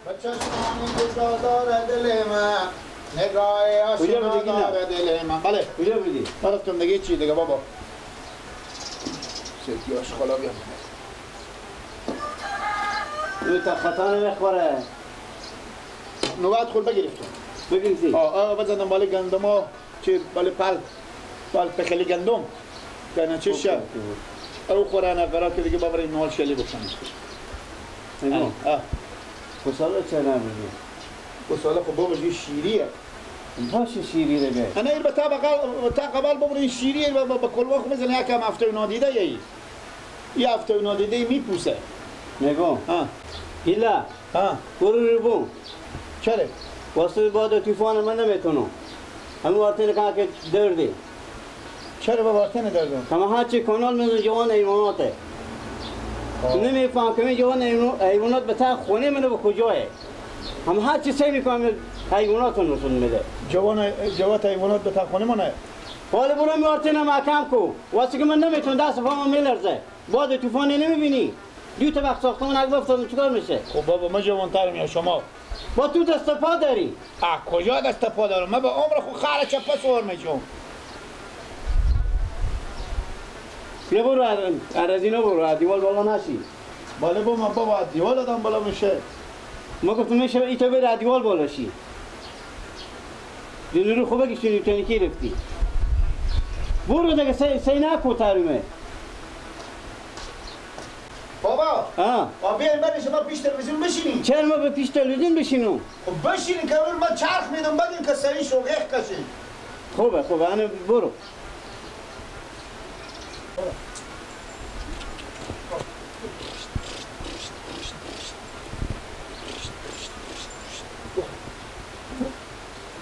بچشمانی کجا داره دل من نگاه آشنا داره دل من. بله کجا بودی؟ من رفتم دیگه چی دیگه بابا سیتی آشغالا بیام او تا خطا نمیخوره نوبت خور بگرفتم بگرفتی؟ آه بزنم بالا گندم ها چه بالا پل پل پخلی گندم که نه چه شد او خوره نفرات که دیگه بابا این نوال شلی بکنم. آه گوساله چه نمیدی؟ گوساله خب بابا یه شیریه. باشه شیری دیگه. انا این بتا قبل بابا این شیریه با کلواخ مثلا یکم هفته نادیده یه. یه هفته نادیده میپوسه. نگو. ها. هیلا. ها. برو رو بون. چرا؟ واسه باد طوفان من نمیتونم. همون وارتن که دردی. چرا با وارتن دردم؟ همه هرچی کانال میزن جوان حیواناته. نمیفهم که جوان حیوانات به تا خونه منو به کجاه؟ هم هر چی سعی میکنم حیوانات رو نشون میده. جوان جوات حیوانات به تا خونه منه. حالا برو میارتنم محکم کو. واسه که من نمیتونم دست پام میلرزه. باد طوفانی نمیبینی. دو تا وقت ساختمون اگه افتادم چیکار میشه؟ خب بابا من جوانترم یا شما؟ با تو دست پا داری. اه کجا دست پا دارم؟ من به عمر خود خر چپه سوار میشم. بیا برو از اینا برو از دیوال بالا نشی. بالا با من بابا از دیوال آدم بالا میشه. ما گفتم میشه ای تو بری از دیوال بالا شی. رو خوبه که شنی تنکی رفتی. برو دیگه سی نکو ترمه. بابا آه بیاین برین شما پیش تلویزیون بشینی. چرا ما به پیش تلویزیون بشینم؟ خب بشینی که من چرخ میدم بدین که سری شوقیخ کشی. خوبه خوبه انا برو.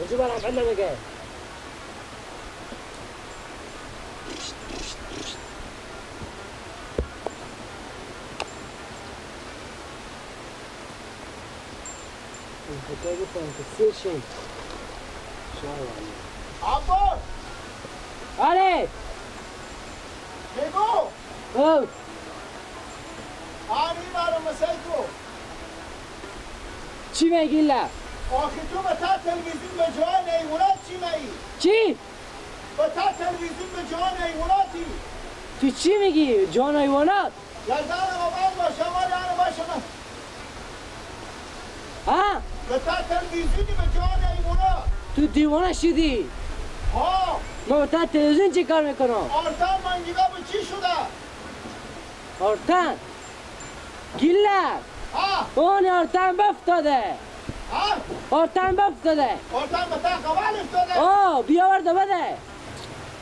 بجيب انا عندنا بقى. عباس علي بگو او آنی برام مسایکو چی میگی لا؟ آخه تو به تا تلویزیون به جان حیوانات چی میگی؟ چی؟ به تا تلویزیون به جان حیواناتی. تو چی میگی؟ جان حیوانات؟ گردن ما باشه ما باشه ها؟ به تا تلویزیونی به جان حیوانات. تو دیوانه شدی؟ ها. ما به تا تلویزیون چی کار میکنم؟ آرتان من دیگه به چی شده؟ آرتان؟ گیله؟ ها؟ اون آرتان بفتاده. ها؟ آرتان بفتاده. آرتان به تا قبل افتاده. آه بیا ورده بده.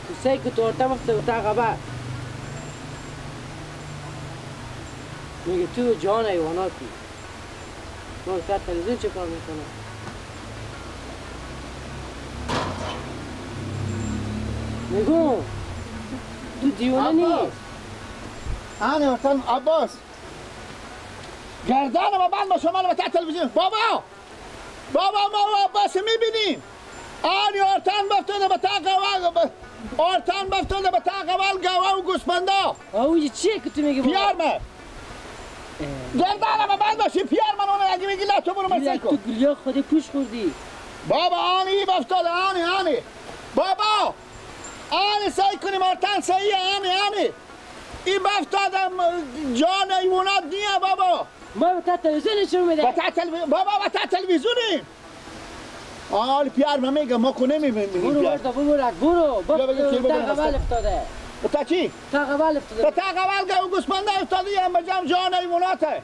تو سعی که تو آرتان بفتاده به تا قبل. میگه تو جان حیواناتی. ما تا تلویزیون چه کار میکنم؟ میگم تو دیوانه نیست. آنی آرتان عباس گردن ما بند با شما به تا تلویزیون. بابا بابا ما و عباس میبینیم. آنی آرتان بفتاده به تا قبل. آرتان بفتاده به تا قبل گاوا و گوسفندا. اونجا چیه که تو میگی بابا؟ پیار من گردن ما بند باشی پیار من اونو اگه میگی لا تو برو مسیح کن. تو گلیا خودی پوش خوردی. بابا آنی بفتاده آنی آنی بابا آنی سعی کنیم آرتان سعیه آنی آنی این بفتاده جان حیوانات نیه بابا. ما به تا تلویزیون نشون میده. بابا به تا تلویزیونیم. آل پیار من میگم ما کو نمیبینیم. برو برو برو برو برو تا قبل افتاده. تا چی؟ تا قبل افتاده. تا قبل گاو گوسفنده افتاده یم به جان جان حیواناته.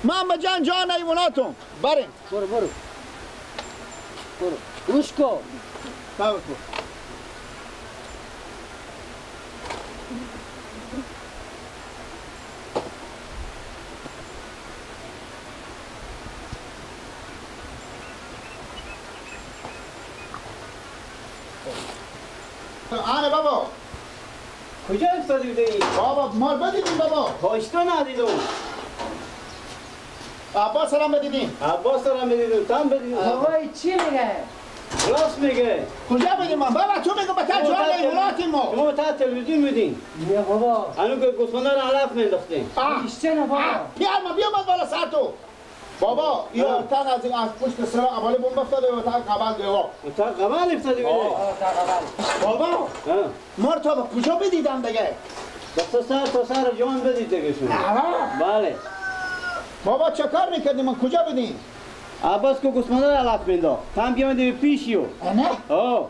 من به جان جان حیواناتم. بریم. برو برو. برو. گوش کن. برو. آنه بابا کجا افتادی بوده ای؟ بابا مال بدیدیم بابا پاشتا ندیدم. عباس هم بدیدیم. عباس هم بدیدم تام بدیدم. بابا چی میگه؟ راست میگه. کجا بدیم من؟ بابا تو میگه به تا جان حیواناتیم ما. شما تا تلویزیون میدین. نه بابا هنو که گوسفندا رو علف مینداختیم. بیشتر نه بابا. پیار ما بیا بالا سر تو. بابا این آرتن از این از پشت سر اول بمب افتاده و تا قبل گوا. تا قبل افتاده بوده. تا قبل. بابا ما تا به کجا بدیدم دیگه؟ تا سر تا سر جان بدید دیگه شما. بله. بابا چه کار میکردیم؟ من کجا بدیم؟ عباس که گوسفندا رو علف مینداخت. تم بیامدی به پیشیو. نه؟ آه.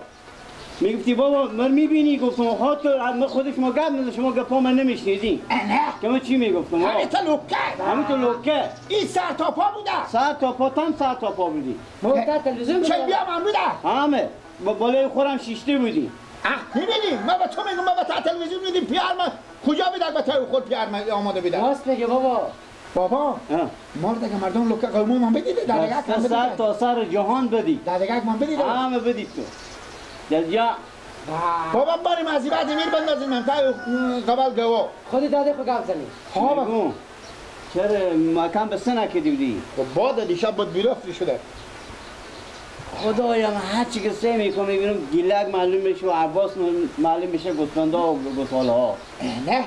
میگفتی بابا من میبینی؟ گفتم خود من خود شما گپ نزد، شما گپا من نمیشنیدی. نه؟ که من چی میگفتم؟ همین تا لوکه. همین تا لوکه. این سر تا پا بوده. سر تا پا تم سر تا پا بودی. ما تا تلویزیون چه بیام هم بوده؟ همه بالای خورم شیشته بودی. میبینی؟ من به تو میگم من به تا تلویزیون میدیم پیار من کجا بیدک به تا خود پیار من آماده بیدک. راست میگه بابا. بابا مرد که مردم لوکه قومو من بدیده در دیگه سر تا سر جهان بدی. در دیگه من بدیده. همه بدی تو. در بابا بریم از بعد میر بندازیم من تا قبل گوا. خودی داده خو گپ زنی. ها چرا مکان بسته نکردی بودی؟ خب باد دیشب بود بیرفتی شده. خدایا من هر چی که سه میکنم میبینم گیلک معلوم میشه و عباس معلوم میشه گوسفندا و گوساله ها. نه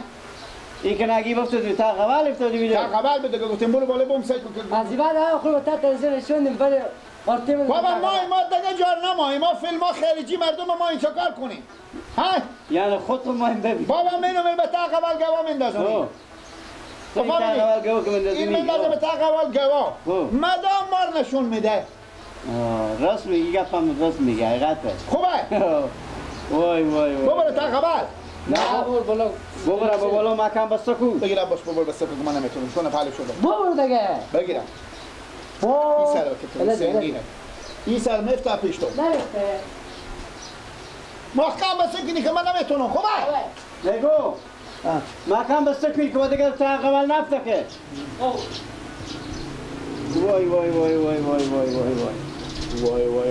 این که نگی افتادی تا قبل افتادی میده. تا قبل بده که گفتیم برو بالا بوم سعی کن. از بعد ها خود تا تلویزیون شوندیم ولی بابا ما دیگه جار نمایی ما فیلم ها خارجی مردم ما این کار کنیم. ها یعنی خود ما این ببین. بابا منو من به تا قبل گوا میندازم. این میندازه به تا قبل گوا. مدام مار نشون میده. راست میگی گپم راست میگی حقیقته. خوبه. وای وای وای. بابا تا قبل. نه بابا بالا. بابا بالا مکان بسته کو. بگیرم باش بابا بسته کو من نمیتونم چون پهلو شده. بابا دیگه. بگیرم. این سر که سنگینه. این سر مفتا پیش تو. نه محکم بسته کنی که من نمیتونم. خوبه؟ نگو. محکم بسته کنی که دیگه تا قبل نفته که. وای وای وای وای وای وای وای وای. وای وای.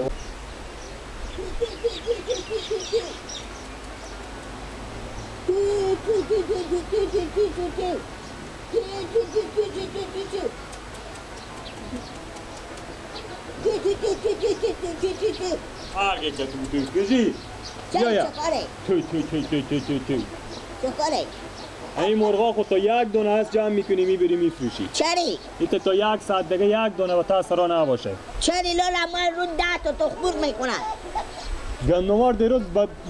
آگه چه تو کجی؟ یا یا تو تو تو تو تو تو تو چکاره؟ این مرغا خود تا یک دونه هست جمع میکنی میبری میفروشی. چری؟ ایت تا یک ساعت دیگه یک دونه و تا سرا نباشه. چری لالا من رو 10 تا تخمر میکنن. گندمار دیروز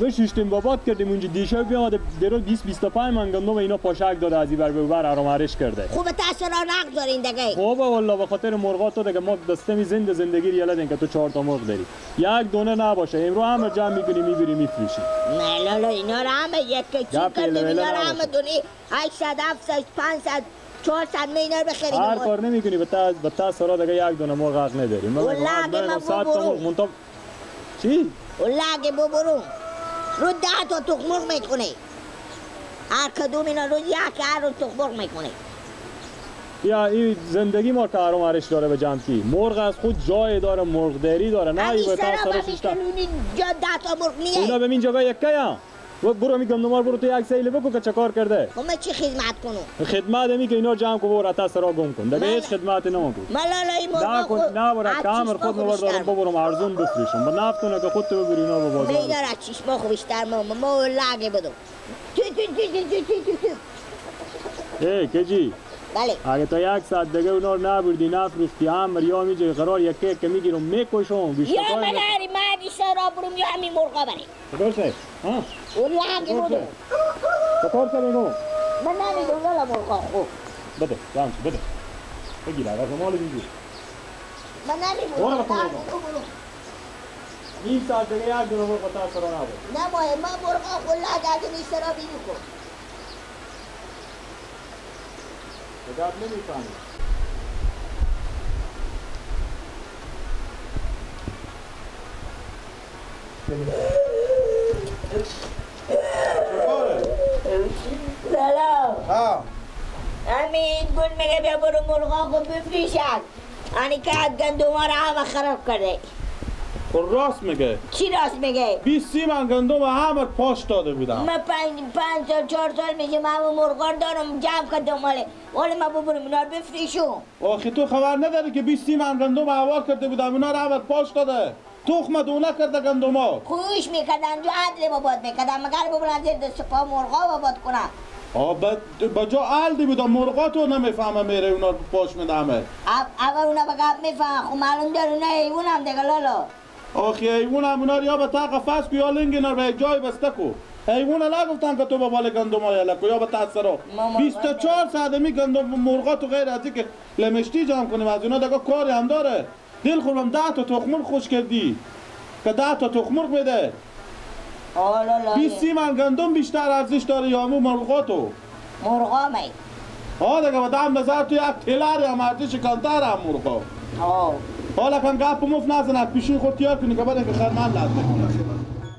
بششتیم بابات کردیم اونجا دیشب بیامده دیروز 20-25 من گندم اینا پاشک داده از این بر به بر آرامش کرده. خوب تاثیر نق دارین دیگه. خوبه والله به خاطر مرغا تو دیگه ما دستمی زنده زندگی یالا دین که تو 4 تا مرغ داری. یک دونه نباشه امروز همه جمع میکنی میبری میفروشی. نه لالا اینا رو همه یک چی کردیم اینا رو همه دونی 800 700 500 400 می اینا رو بخریم. هر کار نمیکنی به تا سرا دیگه یک دونه مرغ حق نداریم. والله ما برو. چی؟ ولاگه ببرو رو 10 تا تخمرغ میکنه. هر کدوم اینا رو یک هر رو تخمرغ میکنه. یا این زندگی ما که آرام داره به جمعی مرغ از خود جای داره مرغداری داره نه ای به تا سر شش جا 10 تا مرغ نیه. اونا به این جای یک کیا و برو میگم نمار برو تو یک سیل بکن که چه کار کرده. خب من چی خدمت کنم؟ خدمت می که اینا جمع کو برو تا سرا گم کن دیگه هیچ خدمت نمو. من لالا این مرغ نه برو کامر خود نور دارم ببرم ارزون بفروشم با نفتونه که خود تو ببری اینا به بازار. اینا را چشما خو بیشتر ما لاگه بدم. تو تو تو تو تو تو. ای کجی؟ بله. اگه تا یک ساعت دیگه اونا رو نبردی نفروختی هم یا میجه قرار یکی که میگیرم میکشم. یا من هری من سرا برم یا همین مرغا بری. چطور ها؟ اون لاگه بدم. چطور سر اینو؟ من نمیدونم لالا مرغا خوب. بده جمع بده. بگیر آقا مال بگیر. من نمیدونم. نیم ساعت دیگه یک دونه مرغ تا سرا نبرد. نه ما مرغا خود لاگه از این سرا بیرون. گپ نمیفهمی. سلام. همین گل میگه بیا برو مرغا خود بفروشن. آنی که گندم را همه خراب کرده. خب راست میگه. چی راست میگه؟ 20 من گندم همه پاش داده بودم. من 5 سال 4 سال میشه من مرغا دارم جمع کردم مال ما ببرم اونا رو بفروشم. آخه تو خبر نداری که 20 من گندم هوار کرده بودم اونا رو همه پاش داده. تخم دونه کرده گندما. خوش میکردن جو عدل باباد میکردن مگر ببرن زیر دست پا مرغا باباد کنن. آ بجا الدی بودم مرغاتو نمیفهمه میره اونا پاش میده همه. اگر اونا به گپ میفهمه خب معلوم دار اونا حیوان هم دیگه لالا. آخی حیوان هم اونا رو یا به تا قفس کو یا لنگ اینا رو به یک جای بسته کو. حیوان نگفتن که تو به بال گندم ها یله کو یا به تاثرا. 24 ساعت می گندم مرغاتو غیر از که لمشتی جمع کنیم از اونا دیگه کاری هم داره. دل خورم 10 تا تخم مرغ خوش کردی که 10 تا تخم مرغ بده. 20 من گندم بیشتر ارزش داره یا مو مرغاتو؟ مرغا می. ها دیگه با دم نظر تو یک تلاری هم ارزش کمتر هم مرغا. ها. حالا کن گپ مف نزن از پیشون خود تیار کنی که بعد که خرمن لد بکنه.